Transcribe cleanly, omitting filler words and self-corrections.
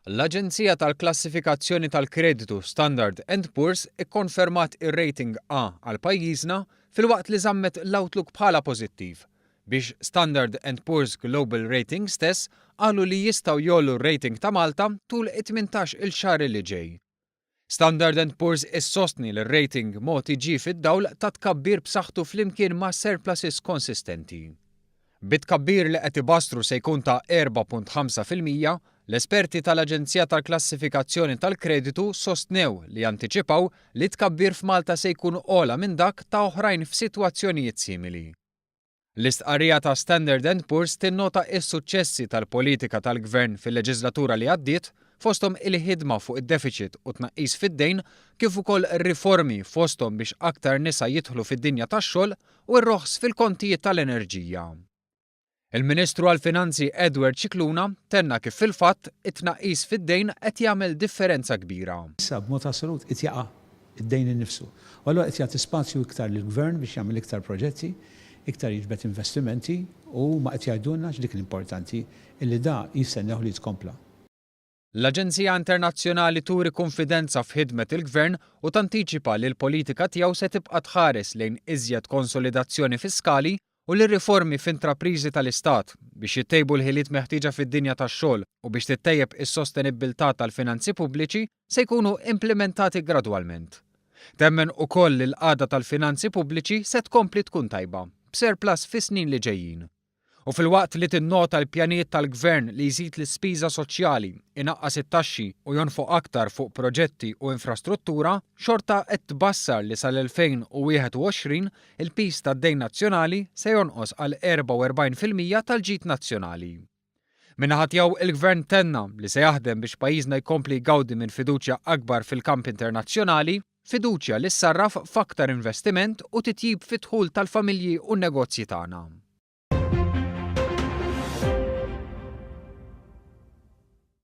L-aġenzija tal-klassifikazzjoni tal-kreditu Standard and Poor's ikkonfermat ir-rating A għal pajjiżna filwaqt li żammet l-outlook bħala pożittiv, biex Standard and Poor's Global Ratings stess qalu li jistgħu jgħollu r-rating ta' Malta tul it-18 il xahar li ġej. Standard and Poor's issostni li r-rating mogħti ġie fid-dawl ta' tkabbir b'saħħtu flimkien ma' surpluses konsistenti. Bit-tkabbir li qed ibassru se jkun ta' 4.5%, l-esperti tal-Aġenzija tal-Klassifikazzjoni tal-Kreditu sostnew li jantiċipaw li t-tkabbir f'Malta se jkun ogħla minn dak ta' oħrajn f'sitwazzjonijiet simili. L-istqarrija ta' Standard and Poor's tinnota s-suċċessi tal-politika tal-Gvern fil-leġiżlatura li għaddiet, fosthom il-ħidma fuq id-defiċit u tnaqqis fid-dejn, kif ukoll riformi fosthom biex aktar nisa jidħlu fid-dinja tax-xogħol u r-roħs fil-kontijiet tal-enerġija. Il-Ministru għall-Finanzi Edward Scicluna tenna kif fil-fatt it-tnaqqis fid-dejn qed jagħmel differenza kbira. Issa b'mod assolut qed jaqa' d-dejn innifsu. U allura qed jagħti spazju iktar lill-Gvern biex jagħmel iktar proġetti, iktar jiġbed investimenti u huma qed jgħidulna, għax dik l-importanti, illi da jistennew li jitkompla. L-aġenzija internazzjonali turi kunfidenza f'ħidmet il-Gvern u tantiċipa li l-politika tiegħu se tibqa' tħares lejn iżjed konsolidazzjoni fiskali u li riformi f'intrapriżi tal-Istat biex jittejbu l-ħiliet meħtieġa fid-dinja tax-xogħol u biex tittejjeb is-sostenibbiltà tal-finanzi pubbliċi se jkunu implimentati gradwalment. Temmen ukoll li l-qagħda tal-finanzi pubbliċi se tkompli tkun tajba, b'surplus fis-snin li ġejjin. U filwaqt li tinnota l-pjanijiet tal-Gvern li jżid l-ispiża soċjali, inaqqas it-taxxi u jonfoq aktar fuq proġetti u infrastruttura, xorta qed tbassar li sal-2021 il-piż tad-dejn nazzjonali se jonqos għal 44% tal-ġid nazzjonali. Min-naħa tiegħu il-Gvern tenna li se jaħdem biex pajjiżna jkompli jgawdi minn fiduċja akbar fil-kamp internazzjonali, fiduċja li ssarraf f'aktar investiment u titjib fid-dħul tal-familji u n-negozji tagħna.